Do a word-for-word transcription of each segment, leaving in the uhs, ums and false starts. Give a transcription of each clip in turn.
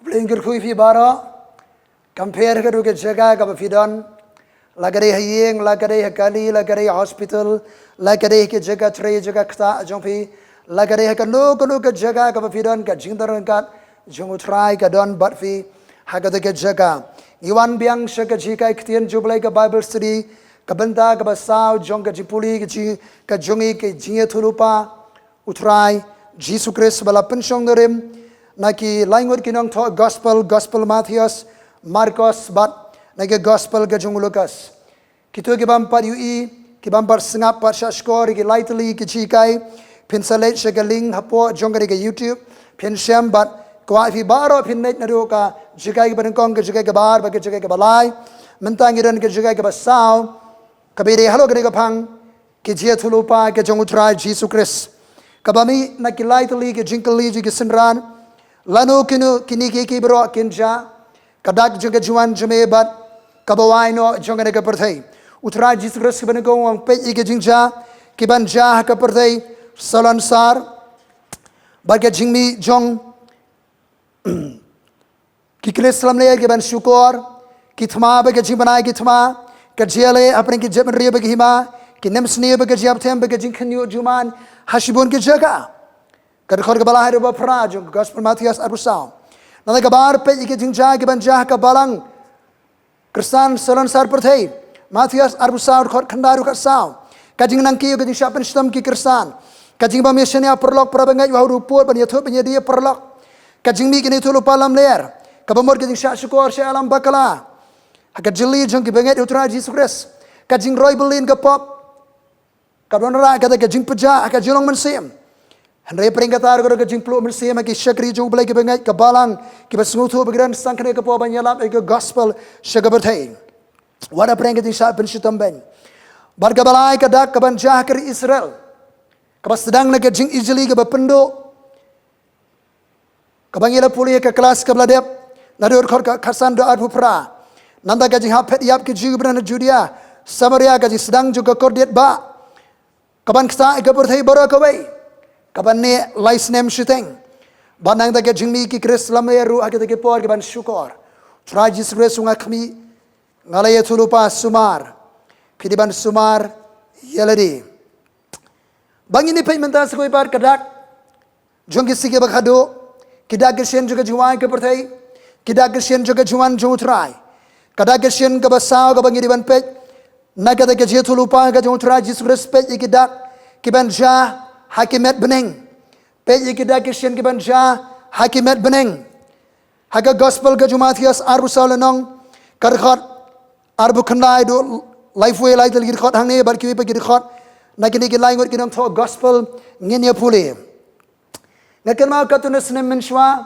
Blei un kyrkhu ïa phi baroh. Kam pher haduh ka jaka kaba phi don. La ka dei ha ïing, la ka dei ha kali, la ka dei ha hospital, la ka dei ha ka jaka trei jaka ktah jong phi, la ka dei ha kano kano ka jaka kaba phi don, ka jingdon ryngkat jong U Trai ka don bad phi ha kata ka jaka. Ngi wan biang sha ka jinghikai ktien jong U Blei, ka Bible study, ka bynta kaba saw jong ka jingpule ka jing, ka jong ngi ka jingïathuhlypa U Trai Jisu Khrist ba la pynshong nongrim na ki lai ngut ki nongthoh gospel, gospel Mathaios, Markos bad na ki gospel ka jong u Lukas. Kito ki bym pat ïohi, ki bym pat sngap pat shah shkor ïa ki lai tylli ki jinghikai, phin sa leit sha ka link hapoh jong ka, ka YouTube, phin shem bad kwah phi baroh phin leit naduh ka jinghikai kaba nyngkong, ka jinghikai kaba ar bad ka jinghikai kaba lai. Mynta ngi don ka jinghikai kaba saw, kaba ïadei halor kane ka phang, ka jingïathuhlypa ka jong U Trai Jisu Khrist. Kaba mih na ki lai tylli ki jingkylli jong ki synran, lano kino kine kiei kiei baroh kin jia, ka dak jong ka jingwan jong me bad kaba wai noh jong kane ka pyrthei. U Trai Jisu Khrist kaba nyngkong u ong peit ïa ki jingjia kiban jia ha ka pyrthei salonsar bad ka jingmih jong ki Khrist lamler kiban shukor, ki thma bad ka jingbnai ki thma, ka jingïaleh hapdeng ki jaitbynriew bad ki hima, ki nemsniew bad ka jingïapthem bad ka jingkhynñiuh jingman ha shibun ki jaka. Ka dkhot kaba lai haduh ba phra jong ka gospel Mathaios arphew saw. Nangta kaba ar peit ïa ki jingjia kiban jia ha ka balang khristan salonsar pyrthei. Mathaios arphew saw, dkhot khyndai haduh khatsaw. Ka jingnang kiew, ka jingshah pynshitom ki khristan, ka jingbym ïashaniah paralok parabangeit, wat haduh pud ban ïathuh ban ïadie paralok, ka jingmih ki nongïathuhlypa lamler, kaba mut ka jingshah shukor sha ïalam bakla ha ka jylli jong ki bangeit U Trai Jisu Khrist, ka jingroi byllien ka pop, ka don rah kata ka jingpjah ha ka jinglong mynsiem. Hynrei pyrshah kata ruh ka jingpluh mynsiem ha ki shakri jong U Blei ki bangeit, ka balang, kiba sngewthuh ba ki don sangkne ka por ban ïalap ïa ka gospel sha ka pyrthei. Wat hapdeng ka jingshah pynshitom beiñ. Bad kaba lai, ka dak kaban jia ha ka ri Israel, kaba sdang na ka jingijli kaba pynduh, kaba ngi la pule ha ka klas kaba la dep, naduh dkhot ka khatsan haduh arphew phra. Nangta ka jinghap phet ïap ki Jiw kiba don ha Judia, Samaria, ka jingsdang jong ka kordit bah kaban ktah ïa ka pyrthei baroh kawei, kaban neh lai snem shiteng. Bad nangta ka jingmih ki Khrist lamler ruh ha kita ki por kiban shukor. Trai Jisu Khrist u ong, nga khmih, nga la ïathuhlypa, sumar. Phi dei ban sumar ïa lade. Ba ngin ïa peit mynta sa kawei pat ka dak jong ki sngi kiba khatduh, ki dak ki shin jong ka jingwan ka pyrthei, ki dak ki shin jong ka jingwan jong U Trai. Ka dak ki shin kaba saw kaba ngi dei ban peit na kata ka jingïathuhlypa ka jong U Trai Jisu Khrist, peit ïa ki dak kiban jia ha ki met bneng. Peit ïa ki dak ki shin kiban jia ha ki met bneng. Ha ka gospel ka jong u Mathaios arphew saw lynnong, ka dkhot arphew khyndai haduh laiphew wei, lai tylli ki dkhot hangne bad kiwei pat ki dkhot na kine ki lai ngut ki nongthoh gospel ngin ïa pule. Nga kynmaw katto katne snem mynshuwa,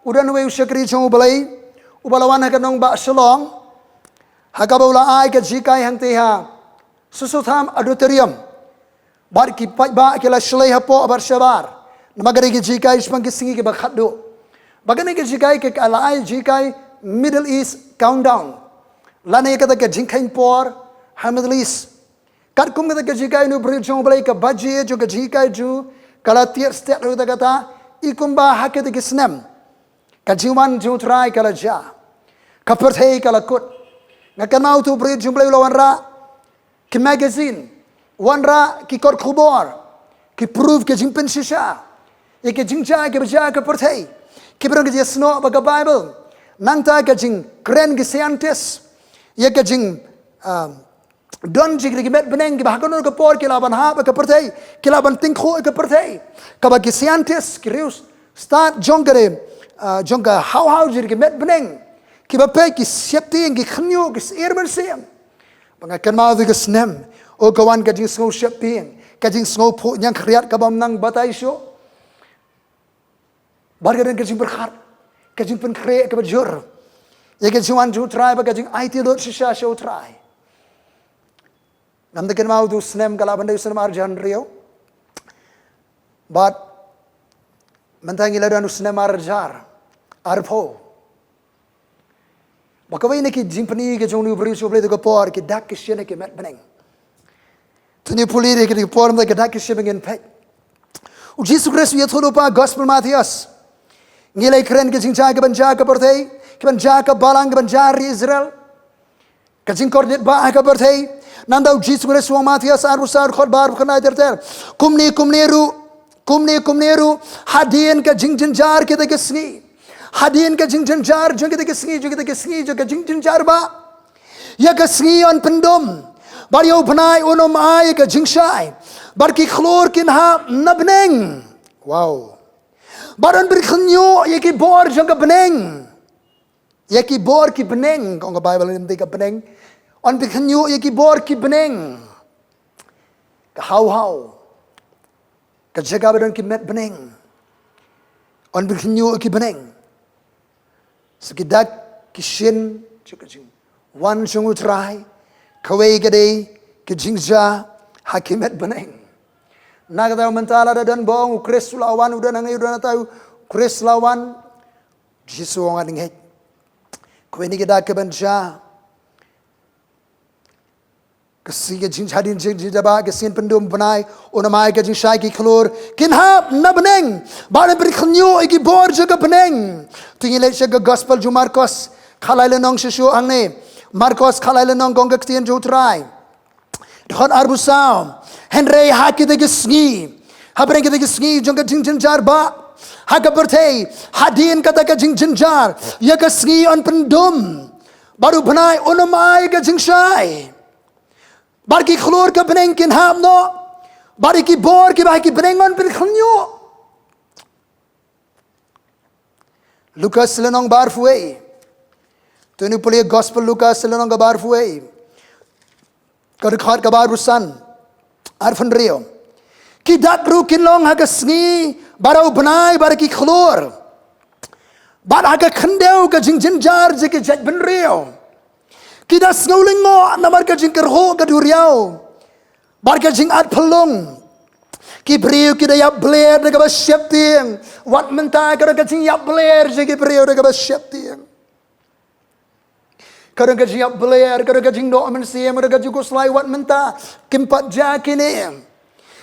u don uwei u shakri jong U Blei uba la wan ha ka nongbah Shillong, ha kaba u la ai ka jinghikai hangtei ha Sossotham Auditorium. Bad ki paidbah ki la shlei hapoh bad shabar, namar ka dei ka jinghikai shaphang ki sngi kiba khatduh. Bad kane ka jinghikai ka la ai jinghikai Middle East Countdown, lane kata ka jingkheiñ por ha Middle East. Katkum kata ka jinghikai, une u briew jong U Blei, ka budget jong ka jinghikai jong u ka la tied sted ruh kata kata, i kumba ha kito ki snem ka jingwan jong U Trai ka la jia, ka pyrthei ka la kut. Nga kynmaw uto u briew jong U Blei u la wanrah ki magazine, wanrah ki kot khubor, ki proof, ki jingpynshisha ïa ki jingjia kiba jia ha ka pyrthei, kiba don ka jingïasnoh bad ka Bible. Nangta ka jingkren ki scientist ïa ka jing, ah, don jong ki ri ki met bneng kiba ha kano ka por ki lah ban hap ha ka pyrthei, ki lah ban tyngkhuh ha ka pyrthei, kaba ki scientist, ki riewstad jong ka ri, ah, jong ka haw haw jong ki ri ki met bneng kiba peit, ki sheptieng, ki khynñiuh, ki sheptieng. Ba nga kynmaw ïa ka snem, oh, ka wan ka jingsngew sheptieng, ka jingsngew phuh ñiang khriat kabym nang batai shuh. Bad ka don ka jingpyrkhat, ka jingpynkhreh kaba jur ïa ka jingwan jong U Trai bad ka jingaiti lut shisha sha U Trai. Ngam da kynmaw uto u snem ka lah ban dei u snem ar hajar hynriew. Bad mynta ngi la don u snem ar hajar arphew. Ba kawei na ki jingpyni ka jong une u briew jong U Blei ha kato ka por, ki dak ki shin ha ki met bneng. To ngin pule ha kato ka por, mynta ki dak ki shin ba ngin peit. U Jisu Khrist u ïathuhlypa, Gospel Mathaios, Ngi la ïakren ka jingjia ka ban jia ka pyrthei, ka ban jia ka balang, ka ban jia ri Israel. Ka jingkordit ba ha ka pyrthei. Nangta u Jisu Khrist u ong, Mathaios arphew saw, dkhot ba arphew khyndai ter ter. Kumne kumne ruh, kumne kumne ruh, hadien ka jingjynjar kita ki sngi. Hadien ka jingjynjar jong kita ki sngi, jong kita ki sngi, jong ka jingjynjar ba. Ïa ka sngi yn pyndum. Bad ïa u bnai un ym ai ka jingshai. Bad ki khlur kin hap na bneng. Wow. Bad yn pynkhynñiuh ïa ki bor jong ka bneng. Ïa ki bor ki bneng, ka ong ka Baibl, ym dei ka bneng. Yn pynkhynñiuh ïa ki bor ki bneng. Ka haw haw. Ka jaka ba don ki met bneng. Yn pynkhynñiuh ïa ki bneng. Sa ki dak ki shin jong ka jingwan jong U Trai. Kawei ka dei ka jingjia ha ki met bneng. Na kata mynta lada don ba ong U Khrist u la wan, u don hangne, u don hangtai, U Khrist la wan. Jisu u ong, ngeit. Kawei na ki dak ka ban jia. Ka sngi ka jing, hadien jing, jing, jaba, ka sngi yn pyndum, u bnai un ym ai ka jingshai, ki khlur kin hap na bneng. Bad yn pynkhynñiuh ïa ki bor jong ka bneng. To ngin leit sha ka gospel jong u Markos, khatlai lynnong, shuh shuh hangne. Markos khatlai lynnong, ka ong ka ktien jong U Trai. Dkhot arphew saw. Hynrei ha kita ki sngi, hapdeng kita ki sngi jong ka jingjynjar ba ha ka pyrthei, hadien kata ka jingjynjar, ïa ka sngi yn pyndum. Bad u bnai un ym ai ka jingshai. Bad ki khlur ka bneng kin hap noh. Bad ïa ki bor kiba ha ki bneng yn pynkhynñiuh. Lukas lynnong ba arphew wei. To ngin pule gospel Lukas lynnong kaba arphew wei. Ka dkhot kaba arphew san. Arphew hynriew. Ki dak ruh kin long ha ka sngi, bad ha u bnai, bad ha ki khlur. Bad ha ka khyndew ka jingjynjar jong ki jaitbynriew. Ki da sngew lyngngoh namar ka jingkyrhuh ka duriaw. Bad ka jingat phyllung. Ki briew ki da ïap bler da kaba sheptieng. Wat mynta ka don ka jingïap bler jong ki briew da kaba sheptieng. Ka don ka jingïap bler, ka don ka jingnoh mynsiem, ka don ka jingkhuslai, wat mynta kim pat jia kine.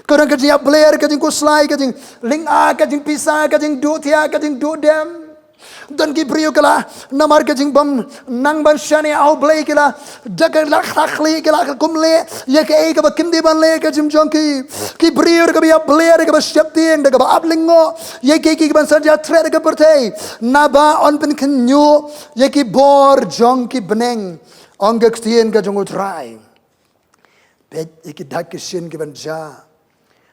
Ka don ka jingïap bler, ka jingkhuslai, ka jinglynga, ka jingpisa, ka jingduh thiah, ka jingduh dem. Don ki briew ki la, namar ka jingbym nang ban shaniah ha U Blei, ki la da ka la khlakli, ki la kum leh ïa kaei kaba kim dei ban leh ka jingim jong ki. Ki briew da kaba ïap bler, da kaba sheptieng, da kaba ap lyngngoh ïa kiei kiei kiban sa jia thret ha ka pyrthei. Naba yn pynkhynñiuh ïa ki bor jong ki bneng, ong ka ktien ka jong U Trai. Peit ïa ki dak ki shin kiban jia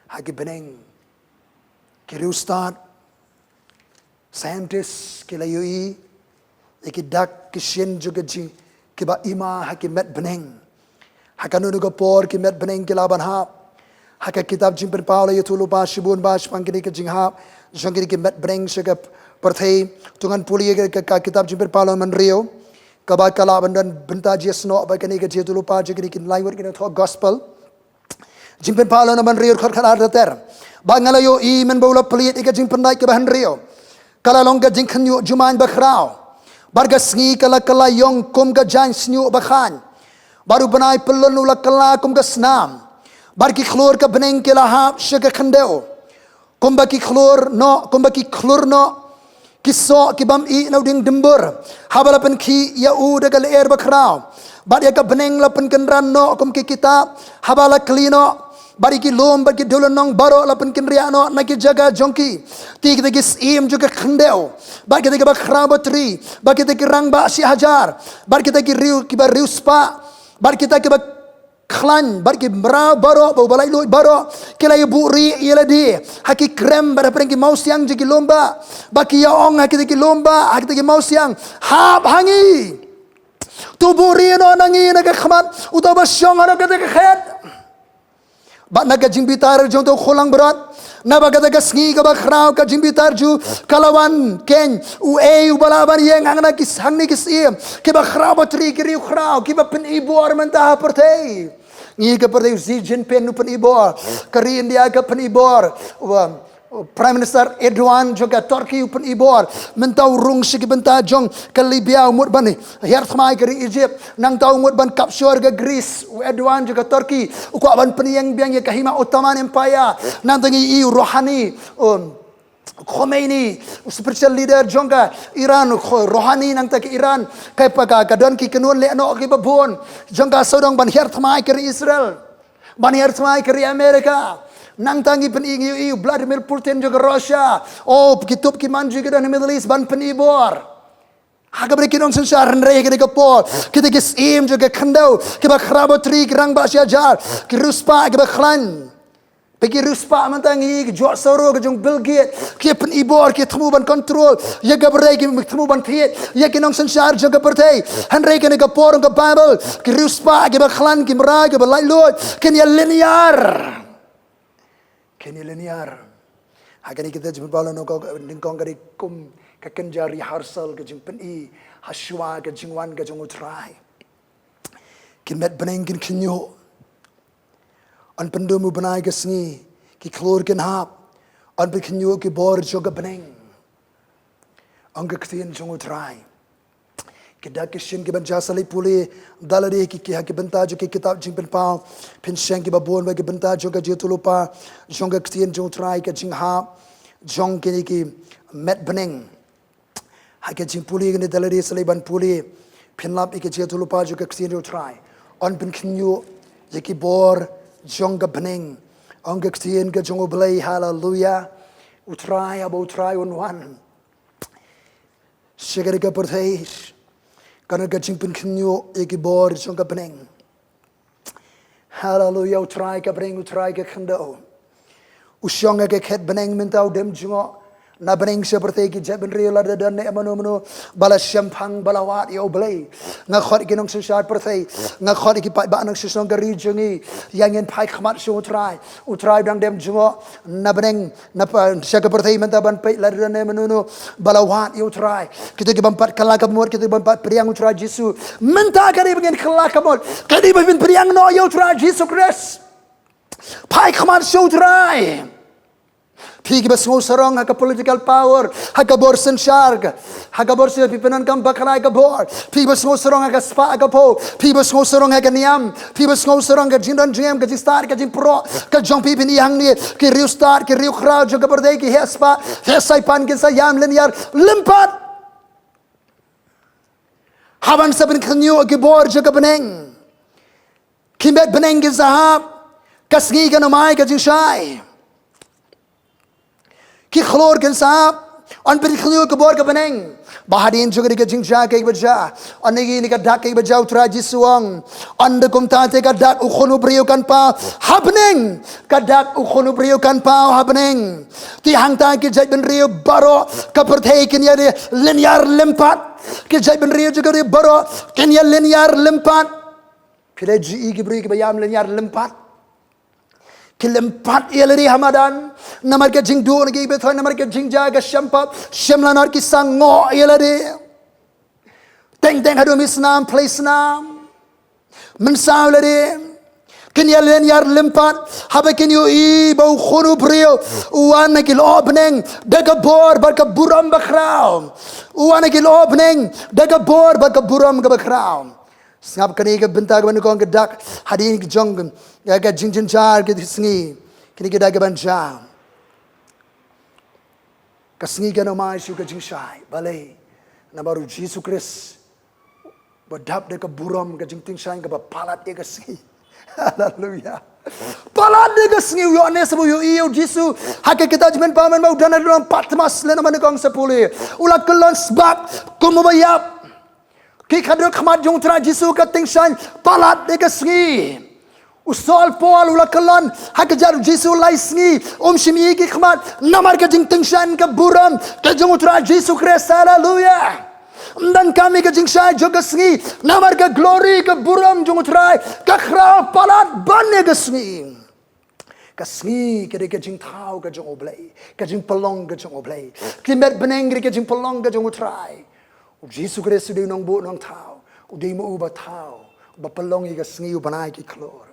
ha ki bneng. Ki riewstad, scientist ki la ïohi ïa ki dak ki shin jong ka jing, kiba ima ha ki met bneng. Ha kano kano ka por ki met bneng ki lah ban hap. Ha ka kitab Jingpynpaw la ïathuh lypa shibun bha shaphang kine ki jinghap jong kine ki met bneng sha ka pyrthei. To ngan pule ïa ka, ka kitab Jingpynpaw lynnong hynriew, kaba ka lah ban don bynta jia snoh bad kane ka jingïathuh lypa jong kine ki lai ngut ki nongthoh gospel. Jingpynpaw lynnong ba hynriew, dkhot khatar ter ter. Bad nga la ïohi mynba u la plie ïa ka jingpyndait kaba hynriew, ka la long ka jingkhynñiuh jumai bakhraw. Bad ka sngi ka la kylla ïong kum ka jaiñ shñiuh bakhain. Bad u bnai pyllun u la kylla kum ka snam. Bad ki khlur ka bneng ki la hap sha ka khyndew. Kumba ki khlur noh, kumba ki khlur noh ki soh ki bym ih na u dieng dumbur, haba la pynkhih ïa u da ka lyer bakhraw. Bad ïa ka bneng la pynkynran noh kum ki kitab, haba la kli noh. Bad ïa ki lum bad ki dewlynnong baroh la pynkynriah noh na ki jaka jong ki. Te kita ki syiem jong ka khyndew, bad kita kiba khraw batri, bad kita ki rangbah shi hajar, bad kita ki riew, kiba riewspah, bad kita kiba khlaiñ, bad ki mraw baroh, bad uba laitluid baroh, ki la ïa buhrieh ïa lade ha ki krem bad hapdeng ki mawsiang jong ki lum bah. Bad ki ïa ong ha kita ki lum bah, ha kita ki mawsiang, hap ha ngi. To buhrieh noh na ngi na ka khmat uta uba shong haduh katta ka khet bad na ka jingbitar jong uta u khun langbrot. Naba kata ka sngi kaba khraw ka jingbitar jong u ka la wan. Keiñ uei uba lah ban ïeng hangne ki, hangne ki syiem kiba khraw batri, ki riewkhraw kiba pyni bor mynta ha pyrthei? Ngi ka pyrthei, u Xi Jinping u pyni bor, ka ri India ka pyni bor, u, u Prime Minister Erdogan jong ka Turkey u pyni bor. Mynta u rung sha ki bynta jong ka Libya, u mut ban hiar thma ïa ka ri Egypt. Nangta u mut ban capture ka Greece, u Erdogan jong ka Turkey u kwah ban pynïeng biang ïa ka hima Ottoman Empire. Nangta ngi ïohi u Rouhani, um, Khomeini, u spiritual leader jong ka Iran, u Kho-, Rouhani nangta ka Iran, ka pa ka, ka don ki kynhun lehnoh kiba bun jong ka sawdong ban hiar thymmai ka ri Israel, ban hiar thymmai ka ri America. Nangta ngi pyni, ngi ïohi u Vladimir Putin jong ka Russia, oh, ki tup ki man jong ki don ha Middle East ban pyni bor. Ha kaba ri ki nongsynshar, hynrei ha kane ka por, kita ki syiem jong ka khyndew, kiba khraw batri, ki rangbah shihajar, ki riewspah kiba khlaiñ. Peit ki riewspah mynta ngi, ki jok sawro, ka jong Bill Gates, ki pyni bor, ki thmu ban control ïa ka pyrthei, ki thmu ban thied ïa ki nongsynshar jong ka pyrthei. Hynrei kane ka por, ka Bible, ki riewspah kiba khlaiñ, ki mraw, kiba laitluid, kin ïa lynñiar. Kin ïa lynñiar. Ha kane kita jingpynpaw la nyngkong, nyngkong ka dei kum ka kynja rehearsal, ka jingpyni hashwa ka jingwan ka jong U Trai. Ki met bneng kin khynñiuh. Yn pyndum u bnai ka sngi, ki khlur kin hap. Yn pynkhynñiuh ki bor jong ka bneng, ong ka ktien jong U Trai. Ki dak ki shin ki ban jia, sa leit pule da lade ki, ki ha ki bynta jong ki kitab Jingpynpaw. Phin sheng kiba bun bad ki bynta jong ka jingïathuhlypa jong ka ktien jong U Trai, ka jinghap jong kine ki met bneng. Ha ka jingpule kane da lade, sa leit ban pule, phin lap ïa ka jingïathuhlypa jong ka ktien U Trai. Yn pynkhynñiuh ïa ki bor jong ka bneng, ong ka ktien ka jong U Blei. Haleluia. U Trai, haba U Trai un wan sha kane ka pyrthei, kan don ka jingpynkhynñiuh ïa ki bor jong ka bneng. Haleluia. U Trai ka bneng, U Trai ka khyndew. U shong ha ka khet bneng mynta, u dem jngoh na bneng sha pyrthei. Ki jaitbynriew, lada don ne mano mano ba la shemphang, ba la wad ïa U Blei, nga khot ïa ki nongsynshar pyrthei, nga khot ïa ki paidbah nongshong shnong ka ri jong ngi, ïa ngin phai khmat sha U Trai. U Trai u dang dem jngoh na bneng, na pa, sha ka pyrthei mynta ban peit lada don ne mano mano ba la wad ïa U Trai. Kito ki bym pat kylla ka mut, kito ki bym pat pdiang U Trai Jisu. Mynta ka dei ba ngin kylla ka mut, ka dei ba ngin pdiang noh ïa U Trai Jisu Khrist. Phai khmat sha U Trai. Phi kiba sngewsarong ha ka political power, ha ka bor synshar, ha ka bor synshar, phi pyndonkam bakla ïa ka bor. Phi ba sngewsarong ha ka spah ha ka phew, phi ba sngewsarong ha ka niam, phi ba sngewsarong ka jingdon jingem, ka jingstad ka jingpyrkhat ka jong phi, phin ïohi hangne, ki riewstad, ki riewkhraw jong ka pyrthei, ki heh spah, heh saipan, kin sa ïam lynñiar lympat. Haban sa pynkhynñiuh ki bor jong ka bneng, ki met bneng kin sa hap, ka sngi kan ym ai ka jingshai. Ki khlur kin sa hap, yn pynkhynñiuh ki bor ka bneng. Ba hadien jong ka jingjia kaei kaba jia, ynda kine ki dak kaei kaba jia, U Trai Jisu u ong, ynda kumta te ka dak u Khun u briew kan paw ha bneng. Ka dak u Khun u briew kan paw ha bneng. Te hangta ki jaitbynriew baroh ka pyrthei kin ïa lynñiar lympat. Ki jaitbynriew jong ka ri baroh kin ïa lynñiar lympat. Phi la ju ïohi ki briew kiba ïam lynñiar lympat? Ki lympat ïa lade ha madan namar ka jingduh na ki bthoi, namar ka jingjia ka shempap shemlanot, ki sa ngoh ïa lade. Teng teng haduh mih snam, plie snam, mynsaw ïa lade. Kin ïa lynñiar lympat haba kin ïohi ba u Khun u briew u wan na ki lyoh bneng da ka bor bad ka burom bakhraw. U wan na ki lyoh bneng da ka bor bad ka burom kaba khraw. Sngap kane ka bynta kaba nyngkong, ka dak hadien ka jong ka, ka jingjynjar ka sngi. Kane ka dak ka ban jia, ka sngi kan ym ai shuh ka jingshai. Balei? Namar u Jisu Khrist ba dap da ka burom, ka jingtyngshaiñ kaba palat ïa ka sngi. Haleluia. Palat ïa ka sngi. U Ïoannis ba u ïohi ïa u Jisu ha ka kitab Jingpynpaw, mynba u don ha lyndet Patmos, lyndet mynnyngkong, sa pule, u la kyllon sbak kum uba ïap. Ki khadduh khmat jong U Trai Jisu ka tyngshaiñ palat ïa ka sngi. U Saul Paul u la kyllon ha kjat U Jisu lai sngi, um shym ïohi ki khmat namar ka jingtyngshaiñ ka burom ka jong U Trai Jisu Khrist. Haleluia. Ym donkam ïa ka jingshai jong ka sngi, namar ka glory, ka burom jong U Trai ka khraw palat ban ïa ka sngi. Ka sngi ka dei ka jingthaw ka jong U Blei, ka jingpynlong ka jong U Blei. Ki met bneng ki dei ka jingpynlong ka jong U Trai. U Jisu Khrist u dei u nongbuh nongthaw, u dei ma u uba thaw, uba pynlong ïa ka sngi, u bnai, ki khlur.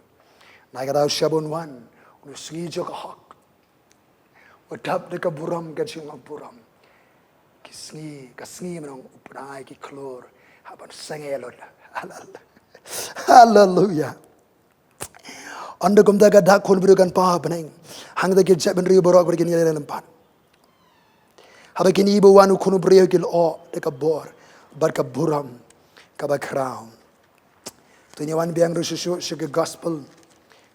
Na kata u shah ban wan, u sngi jong ka hok, u dap da ka burom, ka jinglong burom. Ki sngi, ka sngi mynta u bnai, ki khlur hap ban seng lut. Haleluia. Ynda kumta ka dak Khun briew kan paw ha bneng, hangta ki jaitbynriew baroh kin ïaleh lympat. Haba kine ba wan u Khun u briew ki lyoh da ka bor bad ka burom kaba khraw. To ngin wan biang ruh shuh shuh sha ka gospel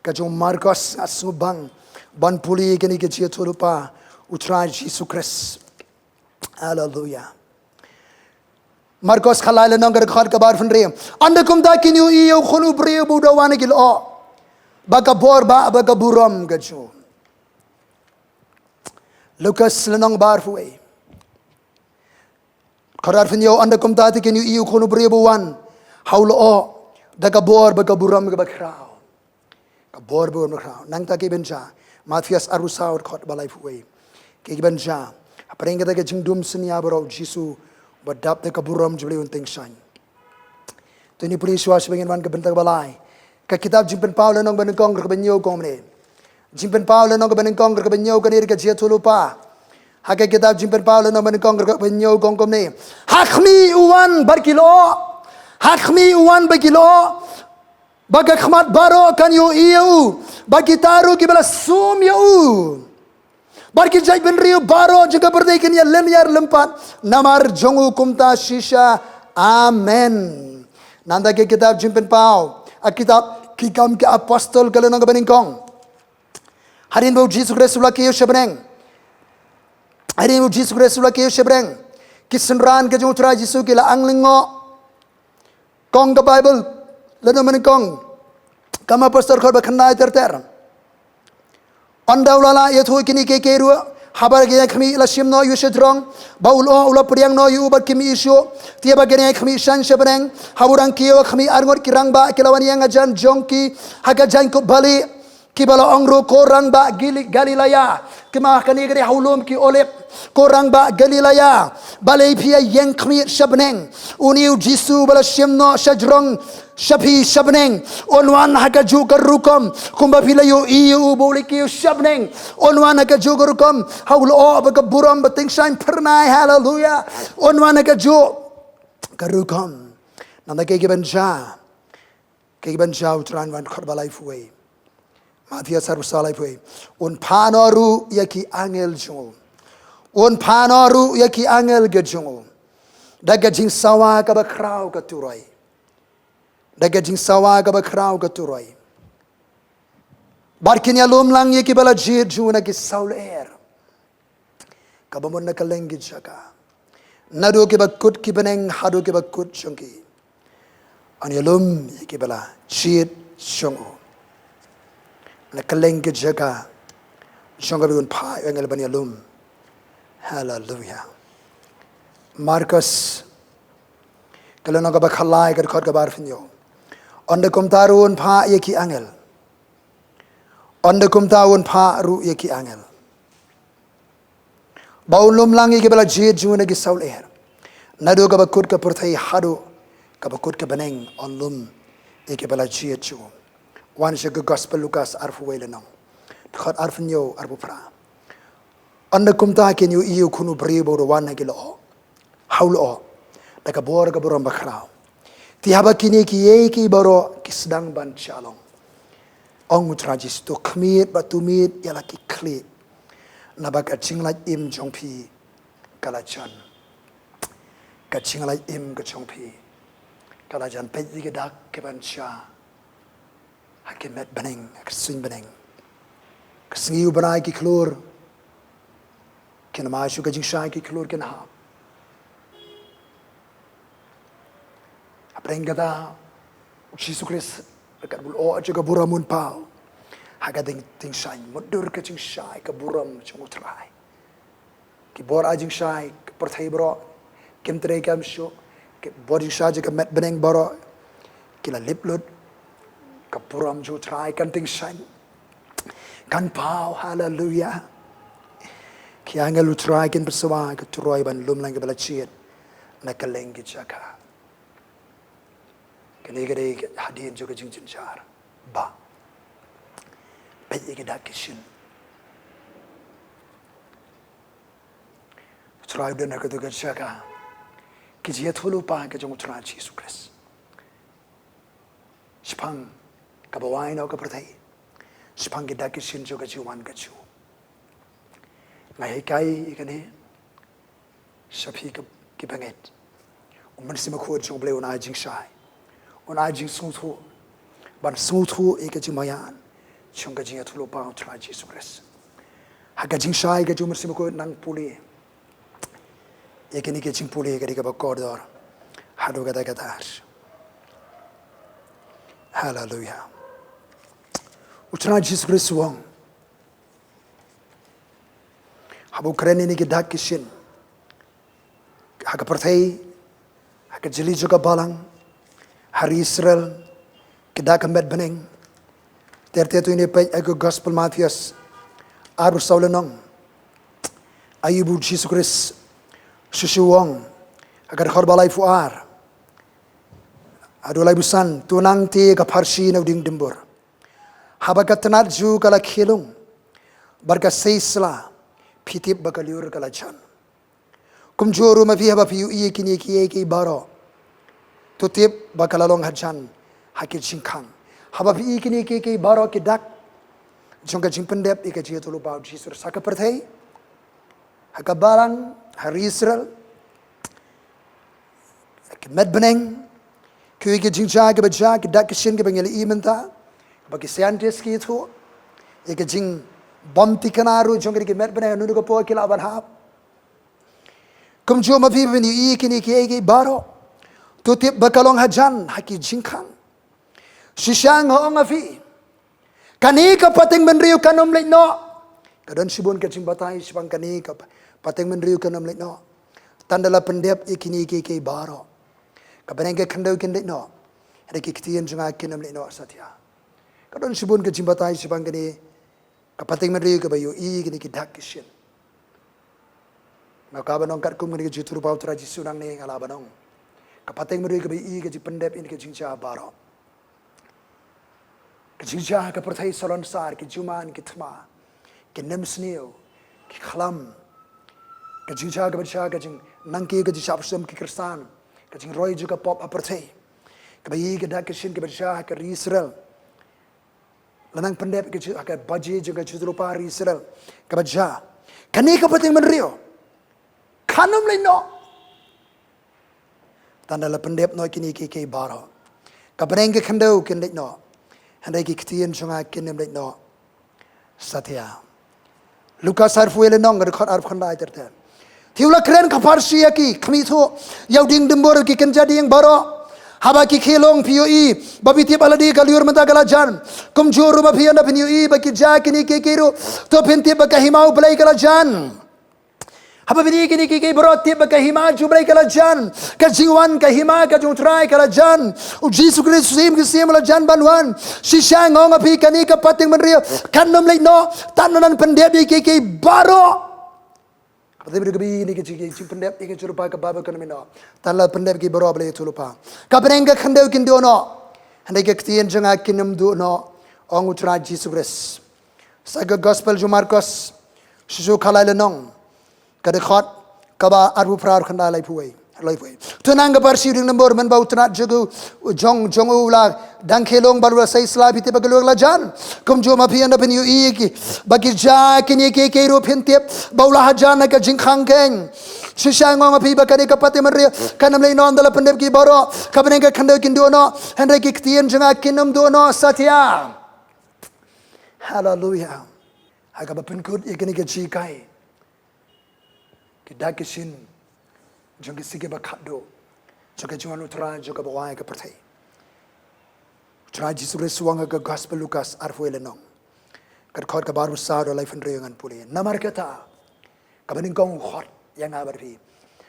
ka jong u Markos, nga sngewbang ban pule kane ka jingïathuhlypa u Trai Jisu Khrist. Haleluya. Markos khatlai lynnong ka dkhot kaba arphew hynriew. Ynda kumta kin ïohi ïa u Khun u briew ba u da wan ha ki lyoh, bad ka bor bad ka burom ka jong u. Lukas lynnong ba arphew wei. Dkhot arphew hynñiew. Ynda kumta te kin ïohi ïa u Khun u briew ba u wan ha u lyoh da ka bor bad ka burom kaba khraw. Ka bor bad burom kaba khraw. Nangta kaei ban jia? Mathaios arphew saw dkhot ba laiphew wei. Kaei ban jia? Hapdeng kata ka jingdum synñia baroh u Jisu u ba dap da ka burom jong u Blei un tyngshaiñ. To ngin pule shuwa sha ba ngin wan ka bynta kaba lai. Ka kitab Jingpynpaw lynnong ba nyngkong dkhot kaba hynñiew ong kumne. Jingpynpaw lynnong kaba nyngkong dkhot kaba hynñiew, kane ka jingïathuhlypa. Ha ka kitab Jingpynpaw lynnong ba nyngkong dkhot kaba hynñiew ong kumne. Ha khmih u wan bad ki lyoh. Ha khmih u wan bad ki lyoh. Bad ka khmat baroh kan ïohi ïa u. Bad kita ruh kiba la sum ïa u. Bad ki jaitbynriew baroh jong ka pyrthei kin ïalynñiar lympat namar jong u kumta shisha. Amen. Nangta ka kitab Jingpynpaw, ka kitab Ki Kam ki Apostol ka lynnong kaba nyngkong. Hadien ba u Jisu Khrist u la kiew sha bneng. Hadien ba u Jisu Khrist u la kiew sha bneng, ki synran ka jong u Trai Jisu ki la ang lyngngoh. Ong ka Baibl, lynnong ba nyngkong Ki Kam ki Apostol dkhot ba khyndai ter ter. Ynda u la lah ïathuh kine kiei kiei ruh, haba ka jingïakhmih la shim noh ïa u shajrong, bad u lyoh u la pdiang noh ïa u bad khmih shuh. Te haba ka jingïakhmih shang sha bneng, haba u dang kiew ha khmih, arngut ki rangbah ki la wan ïeng hajan jong ki ha ka jaiñkup balieh, kiba la ong ruh, ko rangbah Gili-, Galilea. Te ma kane ka dei ha u lum ki Olib. Ko rangbah Galilea, balei phi ïa ïeng khmih sha bneng? Une u Jisu ba la shim noh shajrong sha phi sha bneng, un wan ha kajuh ka rukom kumba phi la ïohi ïa u ba u la kiew sha bneng. Un wan ha kajuh ka rukom, ha u lyoh bad ka burom ba tyngshaiñ phyrnai. Haleluya. Un wan ha kajuh ka rukom. Nangta kaei kaei ban jia? Kaei kaei ban jia? U Trai un wan, dkhot ba laiphew wei. Mathaios arphew saw, laiphew wei. Un phah noh ruh ïa ki angel jong u. Un phah noh ruh ïa ki angel ki jong u da ka jingsawa kaba khraw ka turoi. Da ka jingsawa kaba khraw ka turoi. Bad kin ïalum lang ïa kiba la jied jong u na ki sawlyer. Kaba mut na kylleng ki jaka, naduh kiba kut ki bneng haduh kiba kut jong ki. Un ïalum ïa kiba la jied jong u na kylleng ki jaka jong ka pyrthei. Un phah ïa u angel ban ïalum. Haleluya. Markos ka lynnong kaba khatlai ka dkhot kaba arphew hynñiew. Ynda kumta ruh un phah ïa ki angel. Ynda kumta un phah ruh ïa ki angel. Ba un lum lang ïa kiba la jied jong u na ki sawlyer. Naduh kaba kut ka pyrthei haduh kaba kut ka bneng, un lum ïa kiba la jied jong u. Wan sha ka gospel Lukas arphew wei lynnong, dkhot arphew hynñiew, arphew phra. Ynda kumta kin ïohi ïa u Khun u briew ba u da wan ha ki lyoh, ha u lyoh, da ka bor ka burom ba khraw. Te haba kine kiei kiei baroh ki sdang ban jia long, ong u Trai Jisu, to khmied bad to miet ïa la ki khlieh. Naba ka jinglait im jong phi ka la jan. Ka jinglait im ka jong phi ka la jan. Peit ïa ki dak kiban jia ha ki met bneng, ha ki suiñ bneng. Ka sngi u bnai ki khlur kin ym ai shuh, ka jingshai ki khlur kin hap. Hapdeng kata u Jisu Khrist, ryngkat u lyoh jong ka burom, un paw ha ka tyngshaiñ. Mutdur ka jingshai ka burom jong u Trai. Ki bor ai jingshai ka pyrthei baroh kim trei kam shuh. Ki bor jingshai jong ka met bneng baroh ki la lip lut. Ka burom jong u Trai kan tyngshaiñ, kan paw. Haleluya. Ki angel u Trai kin pynsawa ka turoi ban lum lang ïa kiba la jied na kylleng ki jaka. Kane ka dei hadien jong ka jingjynjar. Ba peit ïa ki dak ki shin. U Trai u don ha katu ka jaka. Ki jingïathuhlypa ka jong u Trai Jisu Khrist shaphang kaba wai noh ka pyrthei, shaphang ki dak ki shin jong ka jingwan ka jong u. Nga hikai ïa kane Sha phi ki, ki bangeit. U Mynsiem Bakhuid jong U Blei un ai jingshai, un ai jingsngewthuh, ban sngewthuh ïa ka jingmaïan jong ka jingïathuhlypa U Trai Jisu Khrist. Ha ka jingshai ka jong U Mynsiem Bakhuid nang pule ïa kine ki jingpule ka dei kaba kordor haduh katta katta. Haleluya. U Trai Jisu Khrist u ong, haba u kren ïa kine ki dak ki shin ha ka pyrthei, ha ka jylliew jong ka balang, ha ri Israel, ki dak ka met bneng. Ter ter to ngin ïa peit ha ka Gospel Mathaios arphew saw lynnong. Ïa ba U Jisu Khrist shisha u ong ha ka dkhot ba laiphew ar haduh laiphew san: To nang tei ïa ka pharshi na u dieng dumbur. Haba ka tnat juh ka la khie lung bad ka sei sla, phi tip ba ka lyiur ka la jan. Kumjuh ruh ma phi, haba phi ïohi ïa kine kiei kiei baroh, to tip ba ka la long hajan ha ki jingkhang. Haba phi ïohi ïa kine kiei kiei baroh, ki dak jong ka jingpyndep ïa ka jingïathuhlypa U Jisu Khrist ha ka pyrthei, ha ka balang, ha ri Israel, ha ka met bneng, ki ïohi ïa ka jingjia kaba jia, ki dak ki shin kiba ngi la ïohi mynta, ba ki scientist ki ïathuh, ïa ka jingbym thikna ruh jong kine ki met bneng, ha kano kano ka por ki lah ban hap. Kumjuh ma phi, haba phin ïohi ïa kine kiei kiei baroh, to tip ba ka long hajan ha ki jingkhang. Shisha nga ong ha phi, kane ka pateng bynriew kan ym leit noh. Ka don shibun ka jingbatai shaphang kane ka pa-, pateng bynriew kan ym leit noh tang da la pyndep ïa kine kiei kiei baroh. Ka bneng ka khyndew kin leit noh, hynrei ki ktien jong nga kin ym leit noh satia. Ka don shibun ka jingbatai shaphang kane ka pateng bynriew kaba ïohi ïa kine ki dak ki shin. Nga kwah ban ong katkum kane ka jingïathuhlypa U Trai Jisu nangne, nga lah ban ong, ka pateng bynriew kaba ïohi ïa ka jingpyndep ïa kine ki jingjia baroh. Ka jingjia ha ka pyrthei salonsar, ki jumai, ki thma, ki nemsniew, ki khlam, ka jingjia kaba jia, ka jingnang kiew, ka jingshah pyrshah ki Khristan, ka jingroi jong ka pop ha pyrthei, kaba ïohi ïa ki dak ki shin kaba jia ha ka ri Israel. La nang pyndep ïa ka ji-, ha ka baje jong ka jingïathuhlypa ha ri Israel kaba jia. Kane ka pateng bynriew kan ym leit noh tang da la pyndep noh ïa kine kiei kiei baroh. Ka bneng ka khyndew kin leit noh, hynrei ki ktien jong nga kin ym leit noh satia. Lukas arphew wei lynnong, ka dkhot arphew khyndai ter ter. Te u la kren ka pharshi ïa ki, khmih thuh ïa u dieng dumbur, ki kynja dieng baroh. Haba ki khie lung, phi ïohi ba phi tip ha lade ka lyiur mynta ka la jan. Kumjuh ruh ma phi, ynda phin ïohi ba ki jia kine kiei kiei ruh, to phin tip ba ka hima U Blei ka la jan. Haba phi ïohi kine kiei kiei baroh, tip ba ka hima jong U Blei ka la jan. Ka jingwan, ka hima ka jong U Trai ka la jan. U Jisu Khrist u Syiem ki syiem u la jan ban wan. Shisha nga ong ha phi, kane ka pateng bynriew kan ym leit noh tang da la pyndep ïa kiei kiei baroh. Ka pateng bynriew kaba ïohi ïa kine ki jingpyndep ïa ka jingïathuhlypa ka Baibl kan ym leit noh tang da la pyndep ïa kiei baroh ba la ïathuhlypa. Ka bneng ka khyndew kin duh noh, hynrei ki ktien jong nga kin ym duh noh, ong U Trai Jisu Khrist. Sa ka Gospel jong u Markos, shisha ka lai lynnong, ka dkhot kaba arphew phra, khyndai, laiphew wei, laiphew wei. To nang ka pharshi u dieng dumbur, mynba u tnat jong u, jong, jong u u la dang khie lung bad u la sei sla, phi tip ba ka lyiur ka la jan. Kumjuh ma phi, ynda phin ïohi ki, ba ki jia kine kiei kiei ruh, phin tip ba u la hajan ha ka jingkhang keiñ. Shisha nga ong ha phi ba kane ka pateng bynriew kan ym leit noh tang da la pyndep ïa kiei baroh. Ka bneng ka khyndew kin duh noh, hynrei ki ktien jong nga kin ym duh noh satia. Haleluya. Ha kaba pynkut ïa kane ka jinghikai, ki dak ki shin jong ka sngi kaba khatduh jong ka jingwan U Trai jong ka ba wai ka pyrthei, U Trai Jisu Khrist u ong ha ka Gospel Lukas arphew wei lynnong, ka dkhot kaba arphew saw haduh laiphew hynriew, ngan pule. Namar kata, kaba nyngkong u khot ïa nga bad phi,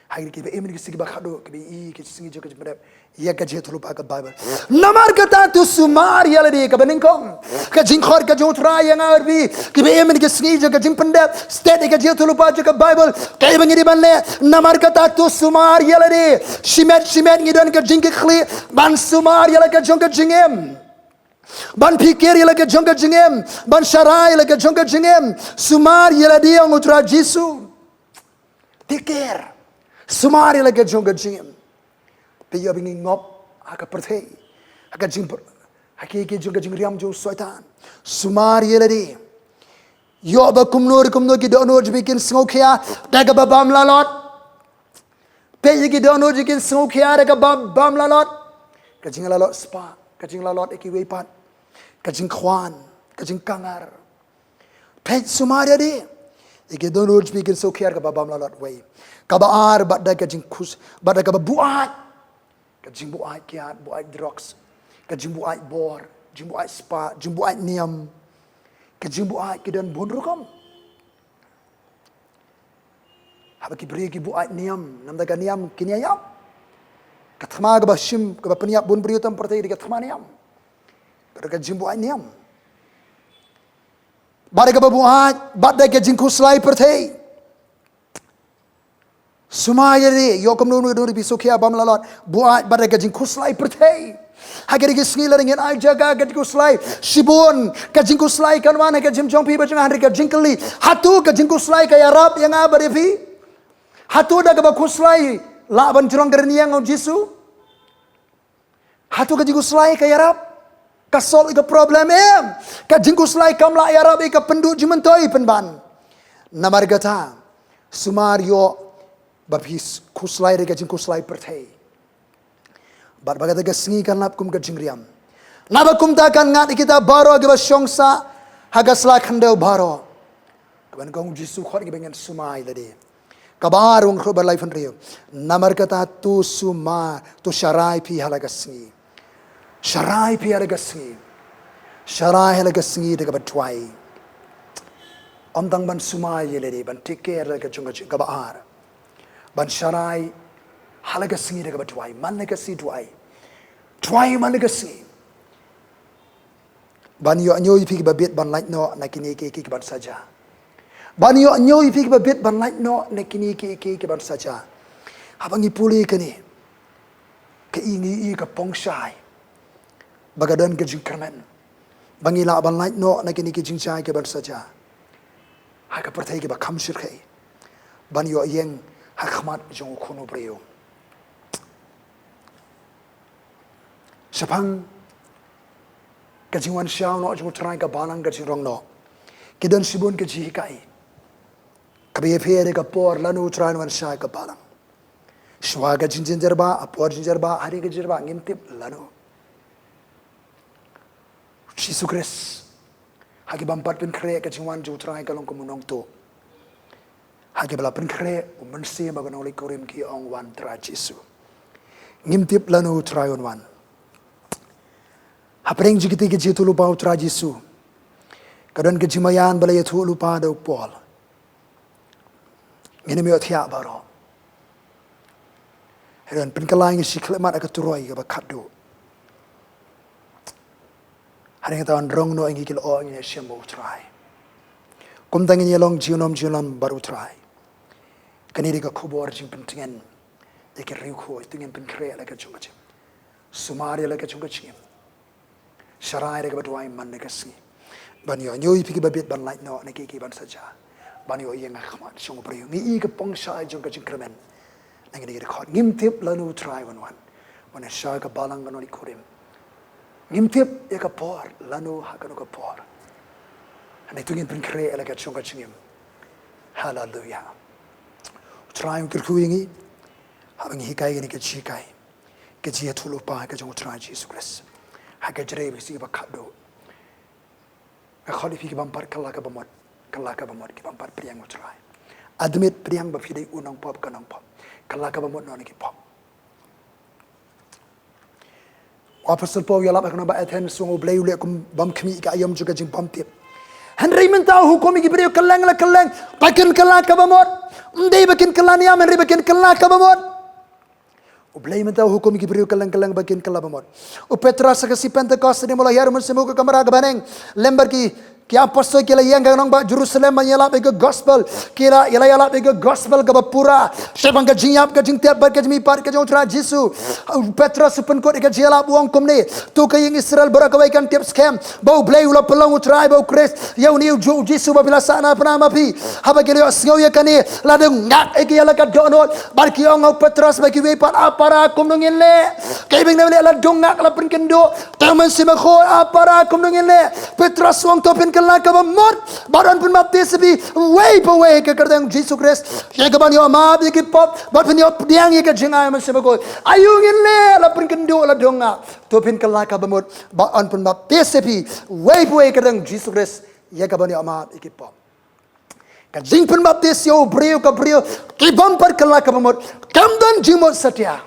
ha kiba im ha ka sngi kaba khatduh, kiba ïohi ïa ka sngi jong ka jingpyndep ïa ka jingïathuhlypa ka Baibl. Namar kata to sumar ïa lade. Kaba nyngkong ka jingkhot ka jong U Trai ïa nga bad phi, kiba im ha ka sngi jong ka jingpyndep, stet ïa ka jingïathuhlypa jong ka Baibl, kaei ba ngi dei ban leh? Namar kata to sumar ïa lade. Shimet shimet ngi don ka jingkitkhlieh ban sumar ïa la ka jong ka jingim, ban phikir ïa la ka jong ka jingim, ban sharai ïa la ka jong ka jingim. Sumar ïa lade, ong U Trai Jisu. Take care. Sumar ïa la ka jong ka jingim. Phi ïoh ba ngi ngop ha ka pyrthei, ha ka jing, ha ki, ki jong ka jingriam jong u Soitan. Sumar ïa lade. Ïoh ba kumno re kumno ki dohnud jong phi kin sngewkhia da kaba bam lalot. Peit ïa ki dohnud ïa ki sngewkhia da kaba bym lah lut. Ka jinglalot spah, ka jinglalot ïa kiwei pat, ka jingkhwan, ka jingkangar. Peit sumar ïa lade. Ïa ki dohnud jong phi kin sngewkhia da kaba bym lah lut wei. Kaba ar, bad da ka jingkhus, bad da kaba buaid. Ka jingbuaid kiad, buaid drugs. Ka jingbuaid bor, jingbuaid spah, jingbuaid niam. Ka jingbuaid ki don bun rukom. Haba ki briew ki buaid niam, namar ka niam kin ïaïap. Ka thma kaba shim, kaba pynïap bun briew tam pyrthei dei ka thma niam. Ka dei ka jingbuaid niam. Bad da kaba buaid, bad da ka jingkhuslai pyrthei. Sumar ïa lade, ïoh kumno kumno ruh phi sngewkhia bym lah lut. Buaid bad da ka jingkhuslai pyrthei. Ha kine ki sngi lada ngin ai jaka ka jingkhuslai, shibun ka jingkhuslai kan wan ha ka jingim jong phi bad jong nga, hynrei ka jingkylli, hato ka jingkhuslai ka ïarap ïa nga bad ïa phi? Hato da kaba khuslai lah ban jrong ka rynïeng, ong Jisu? Hato ka jingkhuslai ka ïarap, ka solve ïa ka problem? Em. Ka jingkhuslai kam lah ïarap ïa ka pynduh jingmyntoi pynban. Namar kata, sumar ïoh ba phi khuslai da ka jingkhuslai pyrthei. Bad ba kata ka sngi kan lap kum ka jingriam. Naba kumta kan ngat ïa kita baroh kiba shong sah ha ka sla khyndew baroh. Kaba nyngkong Jisu khot ïa ki ba ngin sumar ïa lade. Kaba ar, Wan Khraw ba laiphew hynriew. Namar kata to sumar, to sharai phi ha la ka sngi. Sharai phi ha la ka sngi. Sharai ha la ka sngi da kaba duwai. Ym tang ban sumar ïa lade, ban take care la ka jong ka jong kaba ar. Ban sharai ha la ka sngi da kaba duwai, man la ka sngi duwai. Duwai man la ka sngi. Ban ïoh ñiew ïa phi kiba bit ban lait noh na kine kiei kiei kiban sa jia. Ban ïoh ñiew ïa phi kiba bit ban lait noh na kine kiei kiei kiban sa jia. Haba ngi pule kane, ka i ngi i ka pong shai ba ka don ka jingkyrmen ba ngi lah ban lait noh na kine ki jingjia kiban sa jia ha ka pyrthei kiba kham shyrkhei, ban ïoh ïeng ha khmat jong u Khun u briew. Shaphang ka jingwan shaw noh jong u Trai ka balang, ka jingrong noh, ki don shibun ka jinghikai kaba ïapher ïa ka por lano u Trai un wan shaw ïa ka balang. Shuwa ka jingjynjar ba, ha por jingjynjar ba, hadien ka jynjar ba ngim tip lano. Jisu Khrist ha ki bym pat pynkhreh, ka jingwan jong u Trai ka long kum u nongtuh. Ha kiba la pynkhreh, u Mynsiem bad ka Nongleit Kurim ki ong, wan Trai Jisu. Ngim tip lano u Trai un wan. Hapdeng jong kiti ki jingïathuhlypa u Trai Jisu, ka don ka jingmaïan ba la ïathuhlypa da u Paul. Ngin ym ïohthiah baroh. Hynrei pynkylla ïa ngi shi khyllipmat ha ka turoi kaba khatduh. Hadien kata wan rong noh ïa ngi ki lyoh, ngin ïashem bad u Trai. Kumta ngin ïalong junom junom bad u Trai. Kane dei ka khubor jingpyntngen ïa ki riewkhuid, to ngin pynkhreh la ka jong ka jingim. Sumar ïa la ka jong ka jingim. Sharai da kaba duwai man la ka sngi. Ban ïoh ñiew ïa phi kiba bit ban lait noh na kiei kiei kiban sa jia. Ban ïoh ïeng ha khmat jong u briew. Ngi i ka pong shai jong ka jingkyrmen. Na kine ki dkhot, ngim tip lano u Trai un wan. Wan shaw ïa ka balang, ka Nongleit Kurim. Ngim tip ïa ka por lano ha kano ka por. Hynrei to ngin pynkhreh la ka jong ka jingim. Haleluya. U Trai un kyrkhu ïa ngi haba ngi hikai kane ka jinghikai, ka jingïathuhlypa ka jong u Trai Jisu Khrist. Ha ka jingïaseng ba khatduh. Nga khot ïa phi ki bym pat kylla kaba mut, kylla kaba mut, ki bym pat pdiang u Trai. Admit, pdiang ba phi dei u nongpop, ka nongpop. Kylla kaba mut noh na ki pop. U Apostol Paul u ïalap ha ka nongbah Athens, u ong, U Blei u leh kum bym khmih ïa ka aïom jong ka jingbymtip. Hynrei mynta u hukum ïa ki briew kylleng la kylleng ba kin kylla kaba mut. Ym dei ba kin kylla niam, hynrei ba kin kylla kaba mut. U Blei mynta u hukum ïa ki briew kylleng kylleng ba kin kylla ba mut. U Petros ha ka sngi Pentekost, hadien ba u la hiar u Mynsiem Bakhuid ha ka kamra kaba bneng, lem bad ki, ki apostol ki la ïeng ha ka nongbah Jerusalem ban ïalap ïa ka gospel. Ki la, ki la ïalap ïa ka gospel kaba pura shaphang ka jingïap, ka jingtep bad ka jingmihpat ka jong u Trai Jisu. U Petros u pynkut ïa ka jingïalap, u ong kumne: To ka ïing Israel baroh kawei kan tip skhem ba U Blei u la pynlong u Trai ba u Khrist, ïa une u Ju-, u Jisu ba phi la sah na pnam ma phi. Haba ki la ïohsngew ïa kane, la dung ngak ïa ki ïa la ka dohnud. Bad ki ong ha u Petros bad kiwei pat: A para, kumno ngin leh? Kaei ba ngin leh? La dung ngak, la pynkynduh. Te u Mynsiem Bakhuid: A para, kumno ngin leh? Petros u ong: To phin kylla kaba mut, bad yn pynbaptis ïa phi uwei pa uwei ha ka kyrteng Jisu Khrist, ïa kaban ïoh map ïa ki pop, bad phin ïoh pdiang ïa ka jingai mynsiem bakhuid. Aïu ngin leh, la pynkynduh la dong nga? To phin kylla kaba mut, bad yn pynbaptis ïa phi uwei pa uwei ha ka kyrteng Jisu Khrist, ïa kaban ïoh map ïa ki pop. Ka jingpynbaptis ïa u briew, ka briew, ki bym pat kylla kaba mut, kam don jingmut satia.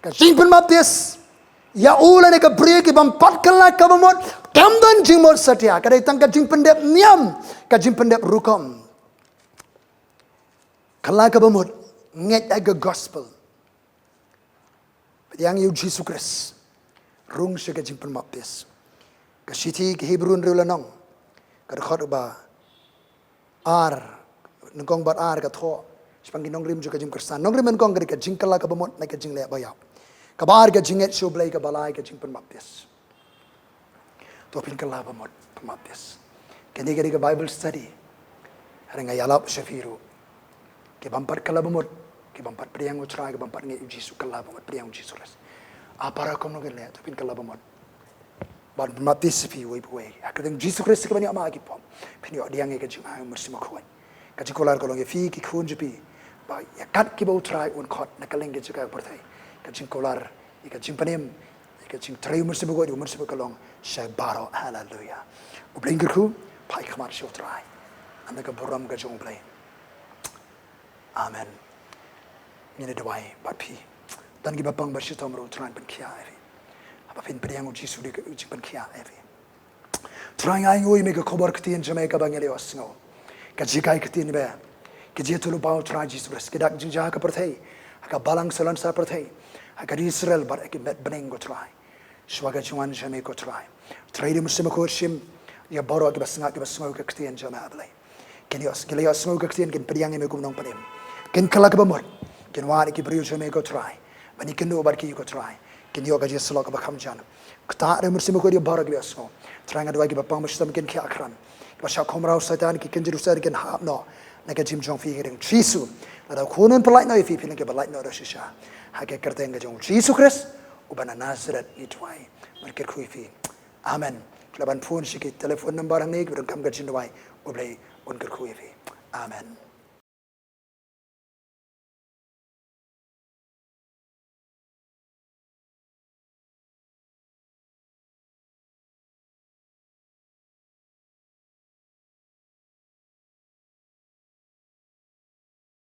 Ka jingpynbaptis ïa u lane ka briew, ki bym pat kylla kaba mut, kam don jingmut satia. Ka dei tang ka jingpyndep niam, ka jingpyndep rukom. Kylla kaba mut, ngeit ïa ka gospel, pdiang ïa u Jisu Khrist, rung sha ka jingpynbaptis. Ka shithi ki Hebru hynriew lynnong, ka dkhot ba ar, nyngkong bad ar ka thoh shaphang ki nongrim jong ka jingkyrshan. Nongrim nyngkong ka dei ka jingkylla kaba mut, ne ka jingleh baïap. Kaba ar ka jingngeit sha u Blei, kaba lai ka jingpynbaptis. To phin kylla ba mut, pynbaptis. Kane ka dei ka Bible study. Hynrei nga ïalap sha phi ruh, ki bym pat kylla ba mut, ki bym pat pdiang u Trai, ki bym pat ngeit u Jisu, kylla ba mut, pdiang u Jisu Khrist. A para, kumno ngin leh? To phin kylla ba mut, bad pynbaptis ïa phi uwei pa uwei ha ka kyrteng Jisu Khrist, ïa kaban ïoh map ïa ki pop, phin ïoh pdiang ïa ka jingai mynsiem bakhuid. Ka jingkular ka long ïa phi ki khun jong phi, ba ïa kat kiba u Trai un khot na kylleng ki jaka pyrthei. Ka jingkular ïa ka jingpynim, ïa ka jingtrei u Mynsiem Bakhuid, u Mynsiem Bakhuid ka long sha baroh. Haleluya. U Blei un kyrkhu, phai khmat sha u Trai. Ynda ka burom ka jong u Blei. Amen. Ngin ïa duwai bad phi. Don kiba pang ba shitom ruh, u Trai un pynkhiah ïa phi. Haba phin pdiang u Jisu, dei ka jingpynkhiah ïa phi. Trai, nga ainguh ïa me ka khubor ktien jong me kaba ngi la ïohsngew. Ka jinghikai ktien ba ki jingïathuhlypa u Trai Jisu Khrist, ki dak jingjia ha ka pyrthei, ha ka balang salonsar pyrthei, ha ka ri Israel bad ha ki met bneng, ko Trai. Shuwa ka jingwan jong me, ko Trai, Trai, dei u Mynsiem Bakhuid shim ïa baroh kiba sngap, kiba sngew ka ktien jong me, A Blei. Kin ïoh, kin la ïohsngew ka ktien, kin pdiang ïa me kum u nongpynim. Kin kylla kaba mut, kin wad ïa ki briew jong me, ko Trai, ban ïakynduh bad ki, ko Trai. Kin ïoh ka jingsyllok kaba kham jan. Ktah da u Mynsiem Bakhuid ïa baroh kiba ïohsngew. Trai, nga duwai kiba pang ba shitom kin khiah kren. Kiba shah khumraw Soitan, ki kynjah u Soitan kin hap noh na ka jingim jong phi, ha ka kyrteng Jisu. Lada u Khun un pynlait noh ïa phi, phin long kiba lait noh da shisha. Ha ka kyrteng ka jong u Jisu Khrist uba na Nasareth ngi duwai bad kyrkhu ïa phi. Amen. Khlem ban phone sha ki telephone number hangne, kiba donkam ka jingduwai, U Blei un kyrkhu ïa phi. Amen.